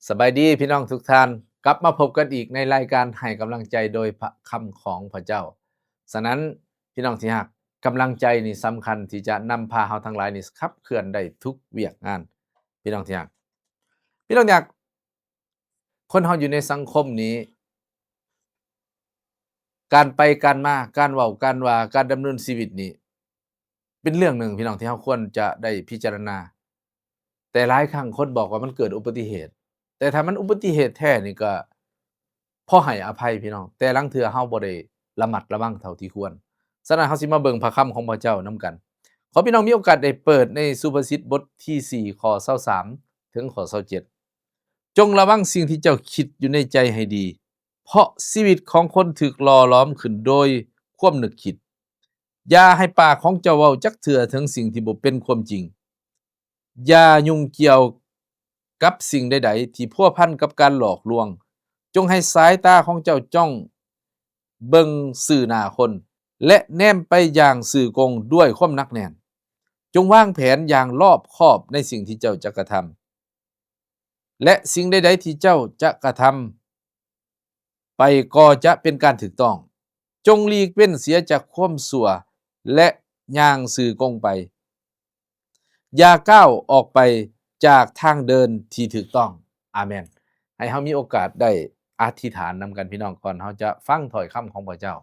ສະບາຍດີພີ່ນ້ອງທຸກທ່ານ, ກັບມາພົບກັນອີກໃນລາຍການໃຫ້ກຳລັງໃຈໂດຍພະຄຳຂອງພະເຈົ້າ. ສະນັ້ນ ພີ່ນ້ອງທີ່ຮັກ, ກຳລັງໃຈນີ້ສຳຄັນທີ່ຈະນຳພາເຮົາທັງຫຼາຍນີ້ຂັບເຄື່ອນໄດ້ທຸກວຽກງານ. ພີ່ນ້ອງທີ່ຮັກ, ພີ່ນ້ອງທີ່ຮັກ, ຄົນເຮົາຢູ່ໃນສັງຄົມນີ້ ການໄປການມາ, ການເວົ້າການວ່າ, ການດຳເນີນຊີວິດນີ້ ເປັນເລື່ອງໜຶ່ງ ພີ່ນ້ອງ ທີ່ເຮົາຄວນຈະໄດ້ພິຈາລະນາ. ແຕ່ຫຼາຍຄັ້ງຄົນບອກວ່າມັນເກີດອຸບັດຕິເຫດ, ແຕ່ຖ້າມັນອຸບັດຕິເຫດແທ້ນີ້ກໍພໍໃຫ້ອະໄພ ພີ່ນ້ອງ, ແຕ່ລາງເທື່ອເຮົາບໍ່ໄດ້ລະມັດລະວັງເທົ່າທີ່ຄວນ. ສະນັ້ນເຮົາຊິມາເບິ່ງພະຄຳຂອງພະເຈົ້ານຳກັນ. ຂໍພີ່ນ້ອງມີໂອກາດໄດ້ເປີດໃນສຸພາສິດບົດທີສີ່ ຂໍ້ຊາວສາມ ເຖິງຂໍ້ຊາວເຈັດ. ຈົ່ງລະວັງສິ່ງທີ່ເຈົ້າຄິດຢູ່ໃນໃຈໃຫ້ດີ, ເພາະຊີວິດຂອງຄົນຖືກຫຼໍ່ຫຼອມຂຶ້ນໂດຍຄວາມນຶກຄິດ. ຢ່າໃຫ້ປາກຂອງເຈົ້າເວົ້າຈັກເທື່ອເຖິງສິ່ງທີ່ບໍ່ເປັນຄວາມຈິງ. ຢ່າຫຍຸ້ງກ່ຽວກັບສິ່ງໃດໆທີ່ພົວພັນກັບການຫຼອກລວງ. ຈົ່ງໃຫ້ສາຍຕາຂອງເຈົ້າຈ້ອງເບິ່ງຊື່ໜ້າຄົນ ແລະ ແນມໄປຢ່າງຊື່ກົງດ້ວຍຄວາມໜັກແໜ້ນ. ຈົ່ງວາງແຜນຢ່າງລອບຄອບໃນສິ່ງທີ່ເຈົ້າຈະກະທຳ ແລະ ສິ່ງໃດໆທີ່ເຈົ້າຈະກະທຳໄປກໍຈະເປັນການຖືກຕ້ອງ. ຈົ່ງຫຼີກເວັ້ນເສຍຈາກຄວາມຊົ່ວ ແລະ ຍ່າງຊື່ກົງໄປ. ຢ່າກ້າວອອກໄປຈາກທາງເດີນທີ່ຖືກຕ້ອງ. ອາເມນ. ໃຫ້ເຮົາມີໂອກາດໄດ້ອະທິຖານນຳກັນ ພີ່ນ້ອງ, ກ່ອນເຮົາຈະຟັງຖ້ອຍຄຳຂອງພະເຈົ້າ.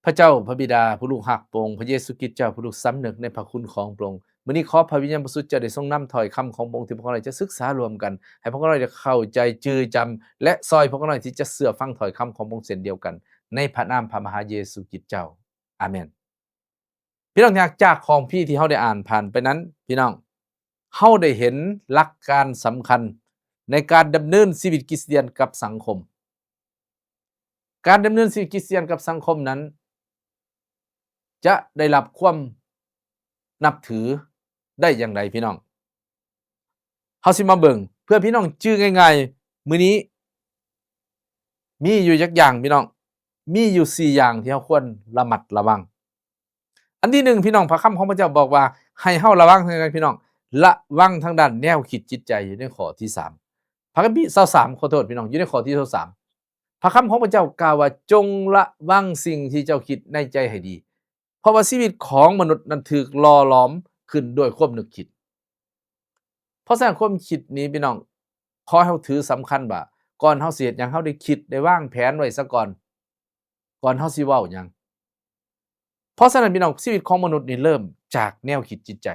ພະເຈົ້າ, ພະບິດາຜູ້ລູກຮັກພະອົງ, ພະເຢຊູຄຣິດເຈົ້າຜູ້ລູກສຳນຶກໃນພະຄຸນຂອງພະອົງ. ມື້ນີ້ຂໍພະວິນຍານບໍລິສຸດເຈົ້າໄດ້ຊົງນຳຖ້ອຍຄຳຂອງພະອົງທີ່ພວກເຮົາໄດ້ຈະສຶກສາລວມກັນ, ໃຫ້ພວກເຮົາໄດ້ເຂົ້າໃຈຈື່ຈຳ ແລະ ຊ່ອຍພວກເຮົາທີ່ຈະເຊື່ອຟັງຖ້ອຍຄຳຂອງພະອົງເຊັ່ນດຽວກັນ, ໃນພະນາມພະມະຫາເຢຊູຄຣິດເຈົ້າ. ອາເມນ. ພີ່ນ້ອງທີ່ຮັກ, ຈາກຄອມພີທີ່ເຮົາໄດ້ອ່ານຜ່ານໄປນັ້ນ, ພີ່ນ້ອງ, ເຮົາໄດ້ເຫັນຫຼັກການສຳຄັນໃນການດຳເນີນຊີວິດຄຣິສຕຽນກັບສັງຄົມ. ການດຳເນີນຊີວິດຄຣິສຕຽນກັບສັງຄົມນັ້ນ ຈະໄດ້ຮັບຄວາມນັບຖືໄດ້ຢ່າງໃດ ພີ່ນ້ອງ? ເຮົາຊິມາເບິ່ງ ເພື່ອພີ່ນ້ອງຈື່ງ່າຍໆ ມື້ນີ້ມີຢູ່ຈັກຢ່າງ ພີ່ນ້ອງ? ມີຢູ່ສີ່ຢ່າງທີ່ເຮົາຄວນລະມັດລະວັງ. ອັນທີໜຶ່ງ ພີ່ນ້ອງ, ພະຄຳຂອງພະເຈົ້າບອກວ່າໃຫ້ເຮົາລະວັງທາງດ້ານ ພີ່ນ້ອງ, ລະວັງທາງດ້ານແນວຄິດຈິດໃຈ ຢູ່ໃນຂໍ້ທີສາມ. ພະຄຳພີຊາວສາມ ຂໍໂທດ ພີ່ນ້ອງ, ຢູ່ໃນຂໍ້ທີຊາວສາມ ພະຄຳຂອງພະເຈົ້າກ່າວວ່າ ຈົ່ງລະວັງສິ່ງທີ່ເຈົ້າຄິດໃນໃຈໃຫ້ດີ, ເພາະວ່າຊີວິດຂອງມະນຸດນັ້ນຖືກຫຼໍ່ຫຼອມຂຶ້ນດ້ວຍຄວາມນຶກຄິດ. ເພາະສະນັ້ນຄວາມຄິດນີ້ ພີ່ນ້ອງ, ຂໍໃຫ້ເຮົາຖືສຳຄັນວ່າ ກ່ອນເຮົາຊິເຮັດຫຍັງ ເຮົາໄດ້ຄິດ ໄດ້ວາງແຜນໄວ້ສາກ່ອນ ກ່ອນເຮົາຊິເວົ້າຫຍັງ. ເພາະສະນັ້ນ ພີ່ນ້ອງ, ຊີວິດຂອງມະນຸດນີ້ເລີ່ມຈາກແນວຄິດຈິດໃຈ.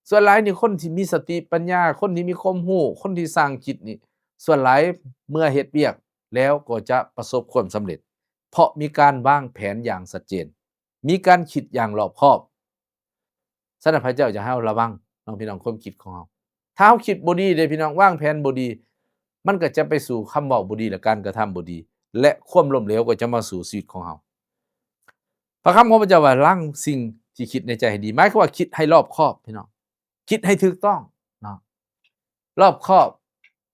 ສ່ວນຫຼາຍນີ້ ຄົນທີ່ມີສະຕິປັນຍາ, ຄົນທີ່ມີຄວາມຮູ້, ຄົນທີ່ຊ່າງຄິດນີ້ ສ່ວນຫຼາຍເມື່ອເຮັດວຽກແລ້ວກໍຈະປະສົບຄວາມສຳເລັດ ເພາະມີການວາງແຜນຢ່າງຊັດເຈນ, ມີການຄິດຢ່າງລອບຄອບ. ສະນັ້ນ ພະເຈົ້າຢາກໃຫ້ເຮົາລະວັງເນາະ ພີ່ນ້ອງ, ຄວາມຄິດຂອງເຮົາ. ຖ້າເຮົາຄິດບໍ່ດີເດ້ ພີ່ນ້ອງ, ວາງແຜນບໍ່ດີ, ມັນກໍຈະໄປສູ່ຄຳເວົ້າບໍ່ດີ ແລະ ການກະທຳບໍ່ດີ ແລະ ຄວາມລົ້ມເຫຼວກໍຈະມາສູ່ຊີວິດຂອງເຮົາ. ພະຄຳຂອງພະເຈົ້າວ່າ ລະວັງສິ່ງທີ່ຄິດໃນໃຈໃຫ້ດີ, ໝາຍຄວາມວ່າຄິດໃຫ້ລອບຄອບ ພີ່ນ້ອງ, ຄິດໃຫ້ຖືກຕ້ອງເນາະ, ລອບຄອບ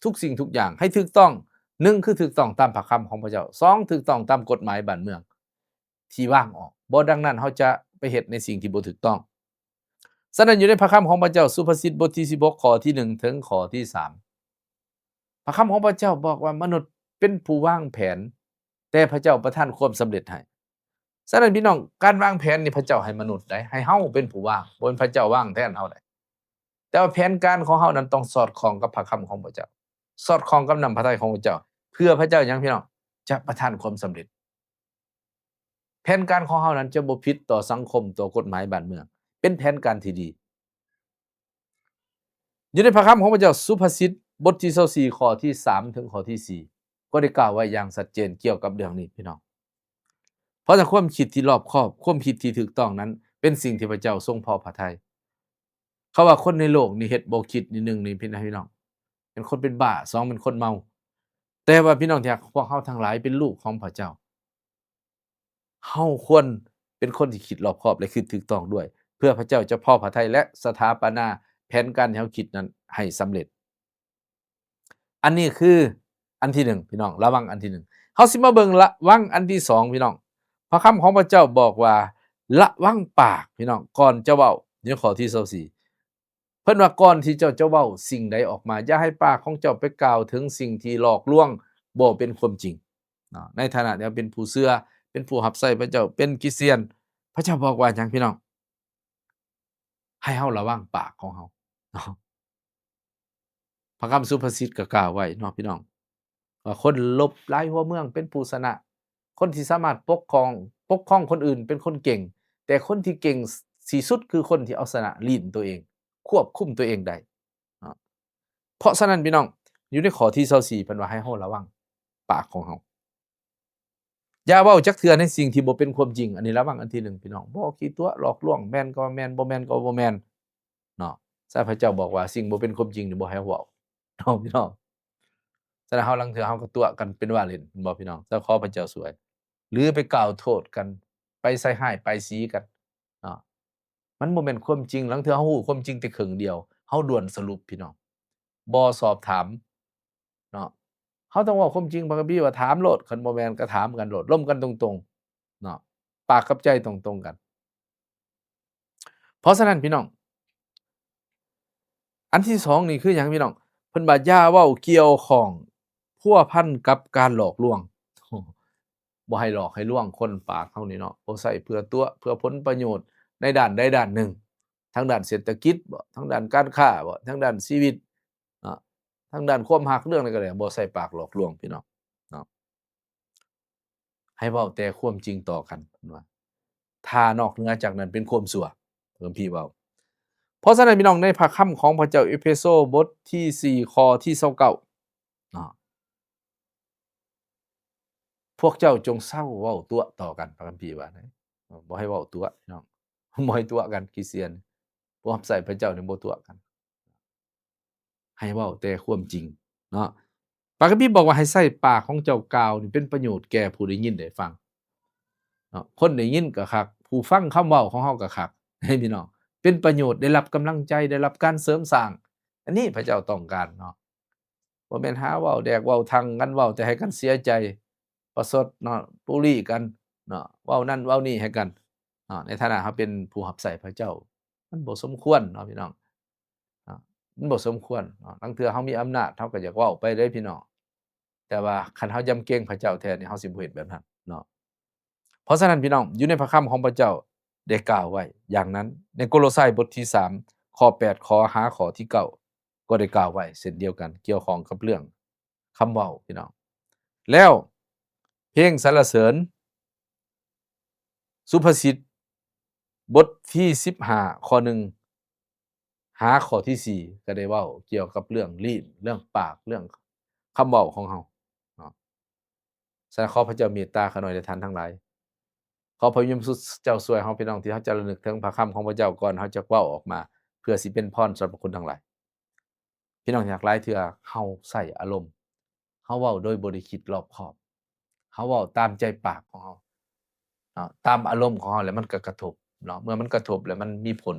ທຸກສິ່ງທຸກຢ່າງໃຫ້ຖືກຕ້ອງ. ໜຶ່ງ ຄືຖືກຕ້ອງຕາມພະຄຳຂອງພະເຈົ້າ, ສອງ ຖືກຕ້ອງຕາມກົດໝາຍບ້ານເມືອງທີ່ວາງອອກ, ບໍ່ດັ່ງນັ້ນເຮົາຈະໄປເຮັດໃນສິ່ງທີ່ບໍ່ຖືກຕ້ອງ. ສະນັ້ນ ຢູ່ໃນພະຄຳຂອງພະເຈົ້າ ສຸພາສິດບົດທີສິບຫົກ ຂໍ້ທີໜຶ່ງ ເຖິງຂໍ້ທີສາມ ພະຄຳຂອງພະເຈົ້າບອກວ່າ ມະນຸດເປັນຜູ້ວາງແຜນ, ແຕ່ພະເຈົ້າປະທານຄວາມສຳເລັດໃຫ້. ສະນັ້ນ ພີ່ນ້ອງ, ການວາງແຜນນີ້ພະເຈົ້າໃຫ້ມະນຸດໃດ, ໃຫ້ເຮົາເປັນຜູ້ວາງ, ບໍ່ແມ່ນພະເຈົ້າວາງແທນເຮົາໃດ. ແຕ່ວ່າແຜນການຂອງເຮົານັ້ນຕ້ອງສອດຄ່ອງກັບພະຄຳຂອງພະເຈົ້າ, ສອດຄ່ອງກັບນ້ຳພະໄທຂອງພະເຈົ້າ, ເພື່ອພະເຈົ້າຫຍັງ ພີ່ນ້ອງ? ຈະປະທານຄວາມສຳເລັດ. ແຜນການຂອງເຮົານັ້ນຈະບໍ່ຜິດຕໍ່ສັງຄົມ, ຕໍ່ກົດໝາຍບ້ານເມືອງ, ເປັນແຜນການທີ່ດີ. ຢູ່ໃນພະຄຳຂອງພະເຈົ້າ ສຸພາສິດ ບົດທີຊາວສີ່ ຂໍ້ທີສາມ ເຖິງຂໍ້ທີສີ່ ກໍໄດ້ກ່າວໄວ້ຢ່າງຊັດເຈນກ່ຽວກັບເລື່ອງນີ້ ພີ່ນ້ອງ. ເພາະສະນັ້ນ ຄວາມຄິດທີ່ລອບຄອບ, ຄວາມຄິດທີ່ຖືກຕ້ອງນັ້ນ ເປັນສິ່ງທີ່ພະເຈົ້າຊົງພໍພະໄທ. ເຂົາວ່າຄົນໃນໂລກນີ້ເຮັດບໍ່ຄິດນິດໜຶ່ງນີ້ ພີ່ນ້ອງ, ເປັນຄົນເປັນບ້າ, ສອງ ເປັນຄົນເມົາ. ແຕ່ວ່າ ພີ່ນ້ອງທີ່ຮັກ, ພວກເຮົາທັງຫຼາຍເປັນລູກຂອງພະເຈົ້າ. ເຮົາຄວນເປັນຄົນທີ່ຄິດລອບຄອບ ແລະ ຄິດຖືກຕ້ອງດ້ວຍ, ເພື່ອພະເຈົ້າຈະພໍພະໄທ ແລະ ສະຖາປະນາແຜນການທີ່ເຮົາຄິດນັ້ນໃຫ້ສຳເລັດ. ອັນນີ້ຄືອັນທີໜຶ່ງ ພີ່ນ້ອງ, ລະວັງອັນທີໜຶ່ງ. ເຮົາຊິມາເບິ່ງລະວັງອັນທີສອງ ພີ່ນ້ອງ. ພະຄຳຂອງພະເຈົ້າບອກວ່າ ລະວັງປາກ ພີ່ນ້ອງ ກ່ອນຈະເວົ້າ, ຢູ່ໃນຂໍ້ທີຊາວສີ່. ພິ່ນວ່າ ກ່ອນທີ່ເຈົ້າຈະເວົ້າສິ່ງໃດອອກມາ, ຢ່າໃຫ້ປາກຂອງເຈົ້າໄປກ່າວເຖິງສິ່ງທີ່ຫຼອກລວງບໍ່ເປັນຄວາມຈິງ. ເນາະ ໃນຖານະທີ່ເຮົາເປັນຜູ້ເຊື່ອ, ເປັນຜູ້ຮັບໃຊ້ພະເຈົ້າ, ເປັນຄຣິສຕຽນ, ພະເຈົ້າບອກວ່າຫຍັງ ພີ່ນ້ອງ? ໃຫ້ເຮົາລະວັງປາກຂອງເຮົາເນາະ. ພະຄຳສຸພາສິດກໍກ່າວໄວ້ເນາະ ພີ່ນ້ອງ, ວ່າຄົນຫຼົບຫຼາຍຫົວເມືອງເປັນຜູ້ຊະນະ, ຄົນທີ່ສາມາດປົກຄອງ, ປົກຄອງຄົນອື່ນເປັນຄົນເກັ່ງ, ແຕ່ຄົນທີ່ເກັ່ງທີ່ສຸດຄືຄົນທີ່ເອົາຊະນະລີ້ນຕົວເອງ, ຄວບຄຸມຕົວເອງໄດ້ເນາະ. ເພາະສະນັ້ນ ພີ່ນ້ອງ, ຢູ່ໃນຂໍ້ທີຊາວສີ່ ເພິ່ນວ່າໃຫ້ເຮົາລະວັງປາກຂອງເຮົາ. ຢ່າເວົ້າຈັກເທື່ອໃນສິ່ງທີ່ບໍ່ເປັນຄວາມຈິງ. ອັນນີ້ລະວັງອັນທີໜຶ່ງ ພີ່ນ້ອງ, ບໍ່ຂີ້ຕົວະ ຫຼອກລວງ, ແມ່ນກໍວ່າແມ່ນ, ບໍ່ແມ່ນກໍວ່າບໍ່ແມ່ນເນາະ. ສະນັ້ນພະເຈົ້າບອກວ່າສິ່ງບໍ່ເປັນຄວາມຈິງນີ້ບໍ່ໃຫ້ເວົ້າເນາະ ພີ່ນ້ອງ. ສະນັ້ນເຮົາ ລາງເທື່ອເຮົາກໍຕົວະກັນເປັນວ່າຫຼິ້ນ ແມ່ນບໍ່ ພີ່ນ້ອງ? ສະນັ້ນຂໍພະເຈົ້າຊ່ວຍ, ຫຼືໄປກ່າວໂທດກັນ, ໄປໃສ່ຮ້າຍປ້າຍສີກັນເນາະ. ມັນບໍ່ແມ່ນຄວາມຈິງ. ລາງເທື່ອເຮົາຮູ້ຄວາມຈິງແຕ່ເຄິ່ງດຽວ, ເຮົາດ່ວນສະຫຼຸບ ພີ່ນ້ອງ, ບໍ່ສອບຖາມເນາະ. ເຮົາຕ້ອງເວົ້າຄວາມຈິງ, ພະຄຳພີວ່າຖາມໂລດ, ຄັນບໍ່ແມ່ນກໍຖາມກັນໂລດ, ລົມກັນຕົງໆເນາະ, ປາກກັບໃຈຕົງໆກັນ. ເພາະສະນັ້ນ ພີ່ນ້ອງ, ອັນທີສອງນີ້ຄືຫຍັງ ພີ່ນ້ອງ? ເພິ່ນວ່າຢ່າເວົ້າກ່ຽວຂ້ອງພົວພັນກັບການຫຼອກລວງ. ບໍ່ໃຫ້ຫຼອກໃຫ້ລວງຄົນ, ປາກເຮົານີ້ເນາະ, ບໍ່ໃຊ້ເພື່ອຕົວະ ເພື່ອຜົນປະໂຫຍດໃນດ້ານໃດດ້ານໜຶ່ງ, ທາງດ້ານເສດຖະກິດບໍ, ທາງດ້ານການຄ້າບໍ, ທາງດ້ານຊີວິດເນາະ, ທາງດ້ານຄວາມຮັກ ເລື່ອງໃດກໍແລ້ວ, ບໍ່ໃຊ້ປາກຫຼອກລວງ ພີ່ນ້ອງເນາະ. ໃຫ້ເວົ້າແຕ່ຄວາມຈິງຕໍ່ກັນ ເພິ່ນວ່າ, ຖ້ານອກເໜືອຈາກນັ້ນເປັນຄວາມຊົ່ວ, ພະຄຳພີເວົ້າ. ເພາະສະນັ້ນ ພີ່ນ້ອງ, ໃນພະຄຳຂອງພະເຈົ້າ ເອເຟໂຊ ບົດທີສີ່ ຂໍ້ທີຊາວເກົ້າເນາະ, ພວກເຈົ້າຈົ່ງເຊົາເວົ້າຕົວະຕໍ່ກັນ, ພະຄຳພີວ່າ, ບໍ່ໃຫ້ເວົ້າຕົວະ ພີ່ນ້ອງ, ບໍ່ໃຫ້ຕົວະກັນ. ຄຣິສຕຽນ ຜູ້ຮັບໃຊ້ພະເຈົ້ານີ້ບໍ່ຕົວະກັນ, ໃຫ້ເວົ້າແຕ່ຄວາມຈິງເນາະ. ພະຄຳພີບອກວ່າໃຫ້ໃຊ້ປາກຂອງເຈົ້າກ່າວນີ້ເປັນປະໂຫຍດແກ່ຜູ້ໄດ້ຍິນໄດ້ຟັງເນາະ. ຄົນໄດ້ຍິນກໍຄັກ, ຜູ້ຟັງຄຳເວົ້າຂອງເຮົາກໍຄັກ ເຫັນ ພີ່ນ້ອງ, ເປັນປະໂຫຍດ, ໄດ້ຮັບກຳລັງໃຈ, ໄດ້ຮັບການເສີມສ້າງ. ອັນນີ້ພະເຈົ້າຕ້ອງການເນາະ. ບໍ່ແມ່ນຫາເວົ້າແດກເວົ້າທັ່ງກັນ, ເວົ້າແຕ່ໃຫ້ກັນເສຍໃຈ, ປະຊົດເນາະ, ບູລີກັນເນາະ, ເວົ້ານັ້ນເວົ້ານີ້ໃຫ້ກັນເນາະ. ໃນຖານະເຮົາເປັນຜູ້ຮັບໃຊ້ພະເຈົ້າ, ມັນບໍ່ສົມຄວນເນາະ ພີ່ນ້ອງເນາະ, ມັນບໍ່ສົມຄວນເນາະ. ລາງເທື່ອເຮົາມີອຳນາດ, ເຮົາກໍຢາກເວົ້າໄປເດ້ ພີ່ນ້ອງ, ແຕ່ວ່າຄັນເຮົາຢຳເກງພະເຈົ້າແທ້ນີ້, ເຮົາຊິບໍ່ເຮັດແບບນັ້ນເນາະ. ເພາະສະນັ້ນ ພີ່ນ້ອງ, ຢູ່ໃນພະຄຳຂອງພະເຈົ້າໄດ້ກ່າວໄວ້ຢ່າງນັ້ນ. ໃນໂກໂລໄຊບົດທີສາມ ຂໍ້ແປດ ຂໍຫາຂໍ້ທີເກົ້າ ກໍໄດ້ກ່າວໄວ້ເຊັ່ນດຽວກັນ ກ່ຽວຂ້ອງກັບເລື່ອງຄຳເວົ້າ ພີ່ນ້ອງ. ແລ້ວເພງສັນລະເສີນ ສຸພາສິດບົດທີສິບຫ້າ ຂໍ້ໜຶ່ງ ຫາຂໍ້ທີສີ່ ກໍໄດ້ເວົ້າກ່ຽວກັບເລື່ອງລີ້ນ, ເລື່ອງປາກ, ເລື່ອງຄຳເວົ້າຂອງເຮົາເນາະ. ສະນັ້ນ ຂໍພະເຈົ້າເມດຕາຂ້ານ້ອຍ ແລະ ທ່ານທັງຫຼາຍ. ຂໍພະວິນຍານບໍລິສຸດເຈົ້າຊ່ວຍເຮົາ ພີ່ນ້ອງ, ທີ່ເຮົາຈະລະນຶກເຖິງພະຄຳຂອງພະເຈົ້າ ກ່ອນເຮົາຈະເວົ້າອອກມາ, ເພື່ອຊິເປັນພອນສຳລັບຄົນທັງຫຼາຍ. ພີ່ນ້ອງທີ່ຮັກ, ຫຼາຍເທື່ອເຮົາໃຊ້ອາລົມ, ເຮົາເວົ້າໂດຍບໍ່ໄດ້ຄິດລອບຄອບ, ເຮົາເວົ້າຕາມໃຈປາກຂອງເຮົາເນາະ, ຕາມອາລົມຂອງເຮົາ ແລ້ວມັນກໍກະທົບເນາະ. ເມື່ອມັນກະທົບແລ້ວມັນມີຜົນ,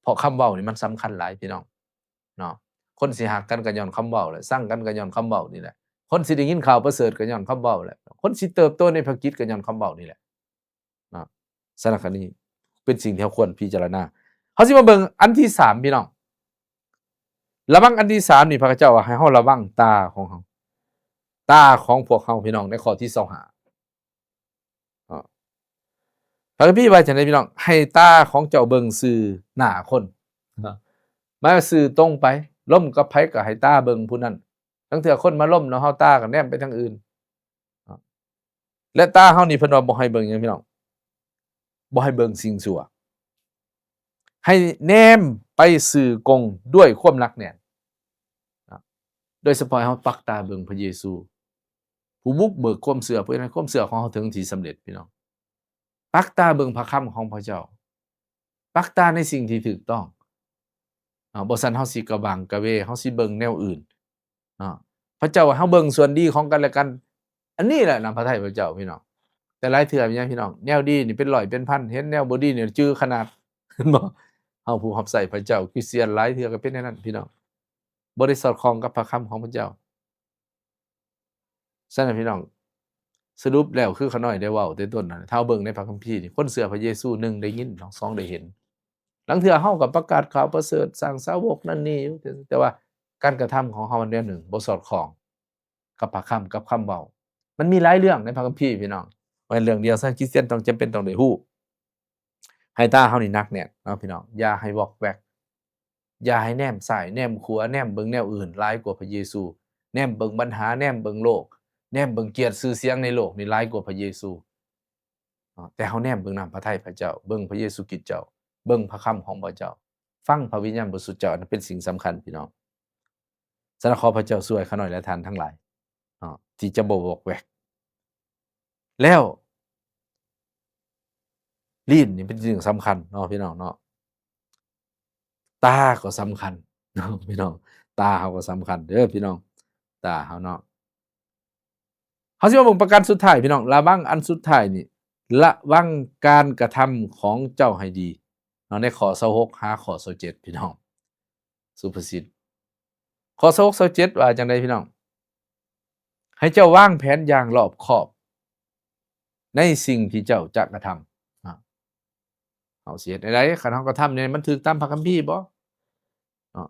ເພາະຄຳເວົ້ານີ້ມັນສຳຄັນຫຼາຍ ພີ່ນ້ອງເນາະ. ຄົນຊິຮັກກັນກໍຍ້ອນຄຳເວົ້າແຫຼະ, ຊັງກັນກໍຍ້ອນຄຳເວົ້ານີ້ແຫຼະ. ຄົນຊິໄດ້ຍິນຂ່າວປະເສີດກໍຍ້ອນຄຳເວົ້າແຫຼະ. ຄົນຊິເຕີບໂຕໃນພະກິດກໍຍ້ອນຄຳເວົ້ານີ້ແຫຼະ. ເນາະ. ສະນັ້ນ ອັນນີ້ເປັນສິ່ງທີ່ເຮົາຄວນພິຈາລະນາ. ເຮົາຊິມາເບິ່ງອັນທີສາມ ພີ່ນ້ອງ. ລະວັງອັນທີສາມນີ້ ພະເຈົ້າວ່າໃຫ້ເຮົາລະວັງຕາຂອງເຮົາ, ຕາຂອງພວກເຮົາ ພີ່ນ້ອງ, ໃນຂໍ້ທີຊາວຫ້າ. ເນາະ. ພະຄຳພີວ່າຈັ່ງໃດ ພີ່ນ້ອງ? ໃຫ້ຕາຂອງເຈົ້າເບິ່ງຊື່ໜ້າຄົນ. ເນາະ. ໝາຍວ່າຊື່ຕົງໄປ, ລົມກັບໃຜກໍໃຫ້ຕາເບິ່ງຜູ້ນັ້ນ. ລາງເທື່ອຄົນມາລົມນຳເຮົາ, ຕາກໍແນມໄປທາງອື່ນເນາະ. ແລະ ຕາເຮົານີ້ ເພິ່ນວ່າບໍ່ໃຫ້ເບິ່ງຫຍັງ ພີ່ນ້ອງ? ບໍ່ໃຫ້ເບິ່ງສິ່ງຊົ່ວ. ໃຫ້ແນມໄປຊື່ກົງດ້ວຍຄວາມໜັກແໜ້ນເນາະ. ໂດຍສະເພາະໃຫ້ເຮົາປັກຕາເບິ່ງພະເຢຊູ ຜູ້ບຸກເບີກຄວາມເຊື່ອ, ເພື່ອໃຫ້ຄວາມເຊື່ອຂອງເຮົາເຖິງທີ່ສຳເລັດ ພີ່ນ້ອງ. ປັກຕາເບິ່ງພະຄຳຂອງພະເຈົ້າ, ປັກຕາໃນສິ່ງທີ່ຖືກຕ້ອງເນາະ, ບໍ່ຊັ້ນເຮົາຊິກະຫວ່າງກະເວ, ເຮົາຊິເບິ່ງແນວອື່ນເນາະ. ພະເຈົ້າໃຫ້ເຮົາເບິ່ງສ່ວນດີຂອງກັນແລະກັນ, ອັນນີ້ແຫຼະນຳພະໄທພະເຈົ້າ ພີ່ນ້ອງ. ແຕ່ຫຼາຍເທື່ອເປັນຫຍັງ ພີ່ນ້ອງ? ແນວດີນີ້ເປັນຮ້ອຍເປັນພັນ, ເຫັນແນວບໍ່ດີນີ້ຈື່ຂະໜາດ, ເຫັນບໍ່? ເຮົາຜູ້ຮັບໃຊ້ພະເຈົ້າ, ຄຣິສຕຽນຫຼາຍເທື່ອກໍເປັນແນວນັ້ນ ພີ່ນ້ອງ, ບໍ່ໄດ້ສອດຄ່ອງກັບພະຄຳຂອງພະເຈົ້າ. ສະນັ້ນ ພີ່ນ້ອງ, ສະຫຼຸບແລ້ວຄືຂ້ານ້ອຍໄດ້ເວົ້າແຕ່ຕົ້ນນັ້ນ, ຖ້າເຮົາເບິ່ງໃນພະຄຳພີນີ້, ຄົນເຊື່ອພະເຢຊູ ໜຶ່ງ ໄດ້ຍິນ, ສອງ ໄດ້ເຫັນ, ລາງເທື່ອເຮົາກໍປະກາດຂ່າວປະເສີດ ສ້າງສາວົກນັ້ນນີ້ຢູ່ ແຕ່ວ່າການກະທຳຂອງເຮົາມັນແນວໜຶ່ງ ບໍ່ສອດຄ່ອງກັບພະຄຳ ກັບຄຳເວົ້າ. ມັນມີຫຼາຍເລື່ອງໃນພະຄຳພີພີ່ນ້ອງ ບໍ່ແມ່ນເລື່ອງດຽວຊະ ຄຣິສຕຽນຕ້ອງ ຈຳເປັນຕ້ອງໄດ້ຮູ້. ໃຫ້ຕາເຮົານີ້ໜັກແໜ້ນເນາະພີ່ນ້ອງ ຢ່າໃຫ້ວອກແວກ ຢ່າໃຫ້ແນມຊ້າຍແນມຂວາ ແນມເບິ່ງແນວອື່ນຫຼາຍກວ່າພະເຢຊູ ແນມເບິ່ງບັນຫາ ແນມເບິ່ງໂລກ ແນມເບິ່ງກຽດຊື່ສຽງໃນໂລກນີ້ຫຼາຍກວ່າພະເຢຊູເນາະ. ແຕ່ເຮົາແນມເບິ່ງນ້ຳພະໄທພະເຈົ້າ ເບິ່ງພະເຢຊູຄຣິດເຈົ້າ ເບິ່ງພະຄຳຂອງພະເຈົ້າ ຟັງພະວິນຍານບໍລິສຸດເຈົ້າ ອັນນັ້ນເປັນສິ່ງສຳຄັນພີ່ນ້ອງ. ສະນັ້ນ ຂໍພະເຈົ້າຊ່ວຍຂ້ານ້ອຍ ແລະ ທ່ານທັງຫຼາຍເນາະ ທີ່ຈະບໍ່ວອກແວກ. ແລ້ວ ລີ້ນນີ້ເປັນສິ່ງສຳຄັນເນາະພີ່ນ້ອງເນາະ ຕາກໍສຳຄັນເນາະພີ່ນ້ອງ ຕາເຮົາກໍສຳຄັນເດີພີ່ນ້ອງ ຕາເຮົາເນາະ. ເຮົາຊິມາເບິ່ງປະການສຸດທ້າຍພີ່ນ້ອງ ລະວັງອັນສຸດທ້າຍນີ້ ລະວັງການກະທຳຂອງເຈົ້າໃຫ້ດີເນາະ ໃນຂໍ້ຊາວຫົກຫາຂໍ້ຊາວເຈັດພີ່ນ້ອງ. ສຸພາສິດ ຂໍ້ຊາວຫົກ ຊາວເຈັດ ວ່າຈັ່ງໃດພີ່ນ້ອງ? ໃຫ້ເຈົ້າວາງແຜນຢ່າງລອບຄອບໃນສິ່ງທີ່ເຈົ້າຈະກະທຳ. ເຮົາຊິເຮັດແນວໃດ? ຄັນເຮົາກະທຳນີ້ ມັນຖືກຕາມພະຄຳພີບໍ່? ເນາະ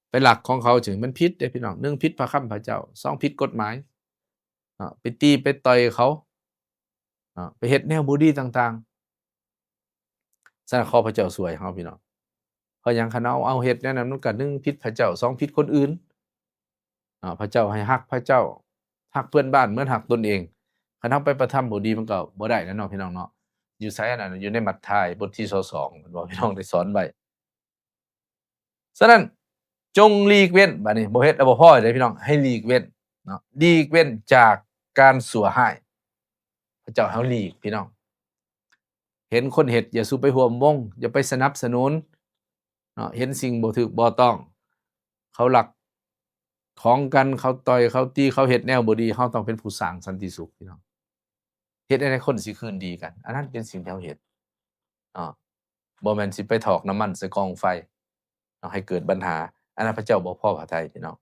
ໄປລັກຂອງເຂົາ ເຊິ່ງມັນຜິດເດ້ພີ່ນ້ອງ ໜຶ່ງ ຜິດພະຄຳພະເຈົ້າ ສອງ ຜິດກົດໝາຍເນາະ ໄປຕີໄປຕ່ອຍເຂົາເນາະ ໄປເຮັດແນວບໍ່ດີຕ່າງໆ. ສະນັ້ນ ຂໍພະເຈົ້າຊ່ວຍເຮົາພີ່ນ້ອງ ເພາະຫຍັງ? ຄັນເຮົາເອົາເຮັດແນວນັ້ນ ມັນກະ ໜຶ່ງ ຜິດພະເຈົ້າ ສອງ ຜິດຄົນອື່ນເນາະ ພະເຈົ້າໃຫ້ຮັກພະເຈົ້າ ຮັກເພື່ອນບ້ານເໝືອນຮັກຕົນເອງ. ຄັນເຮົາໄປກະທຳບໍ່ດີ ມັນກໍບໍ່ໄດ້ແລ້ວເນາະພີ່ນ້ອງເນາະ. ຢູ່ໃສອັນນັ້ນ? ຢູ່ໃນມັດທາຍບົດທີຊາວສອງ ເພິ່ນບອກ ພີ່ນ້ອງໄດ້ສອນໄວ້. ສະນັ້ນ ຈົ່ງຫຼີກເວັ້ນ ບາດນີ້ບໍ່ເຮັດແລ້ວບໍ່ພໍເດ້ພີ່ນ້ອງ ໃຫ້ຫຼີກເວັ້ນເນາະ ຫຼີກເວັ້ນຈາກການຊົ່ວຮ້າຍ. ພະເຈົ້າໃຫ້ເຮົາຫຼີກພີ່ນ້ອງ ເຫັນຄົນເຮັດ ຢ່າສູ່ໄປຮ່ວມວົງ ຢ່າໄປສະໜັບສະໜູນເນາະ ເຫັນສິ່ງບໍ່ຖືກບໍ່ຕ້ອງ ເຂົາລັກຂອງກັນ ເຂົາຕ່ອຍ ເຂົາຕີ ເຂົາເຮັດແນວບໍ່ດີ ເຮົາຕ້ອງເປັນຜູ້ສ້າງສັນຕິສຸກພີ່ນ້ອງ ເຮັດແນວໃດຄົນຊິຄືນດີກັນ ອັນນັ້ນເປັນສິ່ງທີ່ເຮົາເຮັດເນາະ. ບໍ່ແມ່ນຊິໄປຖອກນ້ຳມັນໃສ່ກອງໄຟເນາະ ໃຫ້ເກີດບັນຫາ ອັນນັ້ນພະເຈົ້າບໍ່ພໍພະໄທພີ່ນ້ອງ.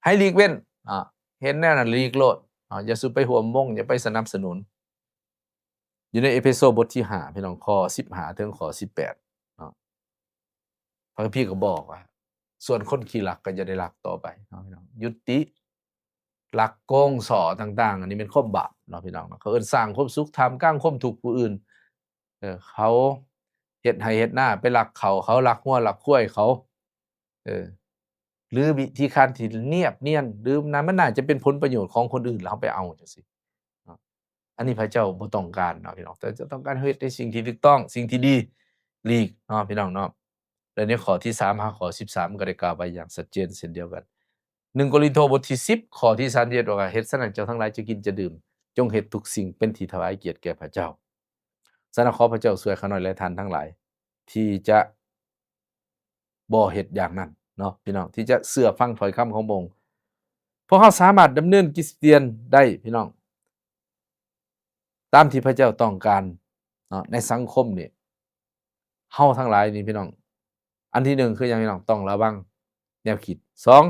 ໃຫ້ຫຼີກເວັ້ນເນາະ ເຫັນແນວນັ້ນຫຼີກໂລດເນາະ ຢ່າສູ່ໄປຮ່ວມວົງ ຢ່າໄປສະໜັບສະໜູນ. ຢູ່ໃນເອເພໂຊບົດທີຫ້າ ພີ່ນ້ອງ ຂໍ້ສິບຫ້າເຖິງຂໍ້ສິບແປດເນາະ ພະຄຳພີກໍບອກວ່າ ສ່ວນຄົນຂີ້ລັກກໍຢ່າໄດ້ລັກຕໍ່ໄປເນາະ ພີ່ນ້ອງ ຍຸຕິລັກໂກງສໍ້ຕ່າງໆ ອັນນີ້ແມ່ນຄວາມບາບເນາະ ພີ່ນ້ອງເນາະ. ເຂົາເອີ້ນສ້າງຄວາມສຸກທ່າມກາງຄວາມທຸກຜູ້ອື່ນ ເອີ ເຂົາເຮັດໄຮ່ເຮັດນາ ໄປລັກເຂົ້າເຂົາ ລັກງົວລັກຄວາຍເຂົາ ເອີ ຫຼືວິທີການທີ່ນຽບນຽນ ຫຼືມັນໜ້າຈະເປັນຜົນປະໂຫຍດຂອງຄົນອື່ນ ແລ້ວເຮົາໄປເອົາຈັ່ງຊີ້ເນາະ. ອັນນີ້ພະເຈົ້າບໍ່ຕ້ອງການເນາະ ພີ່ນ້ອງ ແຕ່ຈະຕ້ອງການເຮັດໃນສິ່ງທີ່ຖືກຕ້ອງ ສິ່ງທີ່ດີ ຫຼີກເນາະ ພີ່ນ້ອງເນາະ. ແລະໃນຂໍ້ທີສາມຫາຂໍ້ສິບສາມ ມັນກໍໄດ້ກ່າວໄວ້ຢ່າງຊັດເຈນເຊັ່ນດຽວກັນ. ໜຶ່ງໂກລິນໂທບົດທີສິບ ຂໍ້ທີສາມສິບເອັດ ບອກວ່າ ເຫດສະນັ້ນເຈົ້າທັງຫຼາຍຈະກິນຈະດື່ມ ຈົ່ງເຮັດທຸກສິ່ງເປັນທີ່ຖວາຍກຽດແກ່ພະເຈົ້າ. ສະນັ້ນ ຂໍພະເຈົ້າຊ່ວຍຂ້ານ້ອຍ ແລະ ທ່ານທັງຫຼາຍ ທີ່ຈະບໍ່ເຮັດຢ່າງນັ້ນເນາະ ພີ່ນ້ອງ ທີ່ຈະເຊື່ອຟັງຖ້ອຍຄຳຂອງພະອົງ. ພວກເຮົາສາມາດດຳເນີນຄຣິສຕຽນໄດ້ ພີ່ນ້ອງ ຕາມທີ່ພະເຈົ້າຕ້ອງການເນາະ ໃນສັງຄົມນີ້ ເຮົາທັງຫຼາຍນີ້ ພີ່ນ້ອງ ອັນທີໜຶ່ງຄືຫຍັງ ພີ່ນ້ອງ? ຕ້ອງລະວັງແນວຄິດ, ສອງ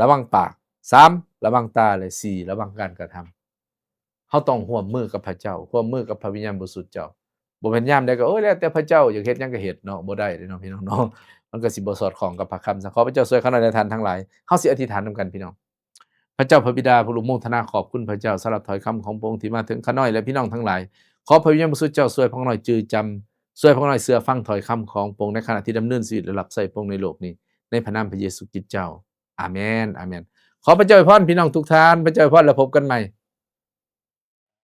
ລະວັງປາກ, ສາມ ລະວັງຕາ ແລະ ສີ່ ລະວັງການກະທຳ. ເຮົາຕ້ອງຮ່ວມມືກັບພະເຈົ້າ, ຮ່ວມມືກັບພະວິນຍານບໍລິສຸດເຈົ້າ. ບໍ່ແມ່ນຍາມໃດກໍ ໂອ້ຍ ແລ້ວແຕ່ພະເຈົ້າ ຢາກເຮັດຫຍັງກໍເຮັດເນາະ, ບໍ່ໄດ້ເດ້ເນາະ ພີ່ນ້ອງເນາະ. ມັນກໍຊິບໍ່ສອດຄ່ອງກັບພະຄຳ. ຂໍພະເຈົ້າຊ່ວຍຂ້ານ້ອຍ ແລະ ທ່ານທັງຫຼາຍ. ເຮົາຊິອະທິຖານນຳກັນ ພີ່ນ້ອງ. ພະເຈົ້າພະບິດາ ຜູ້ລູກໂມທະນາຂອບຄຸນພະເຈົ້າ ສຳລັບຖ້ອຍຄຳຂອງພະອົງທີ່ມາເຖິງຂ້ານ້ອຍ ແລະ ພີ່ນ້ອງທັງຫຼາຍ. ຂໍພະວິນຍານບໍລິສຸດເຈົ້າຊ່ວຍພະອົງນ້ອຍຈື່ຈຳ, ຊ່ວຍພະອົງນ້ອຍເຊື່ອຟັງຖ້ອຍຄຳຂອງພະອົງ ໃນຂະນະທີ່ດຳເນີນຊີວິດ ແລະ ຮັບໃຊ້ພະອົງໃນໂລກນີ້, ໃນພະນາມພະເຢຊູຄຣິດເຈົ້າ. ອາເມນ, ອາເມນ. ຂໍພະເຈົ້າອວຍພອນພີ່ນ້ອງທຸກທ່ານ, ພະເຈົ້າອວຍພອນ ແລ້ວພົບກັນໃໝ່.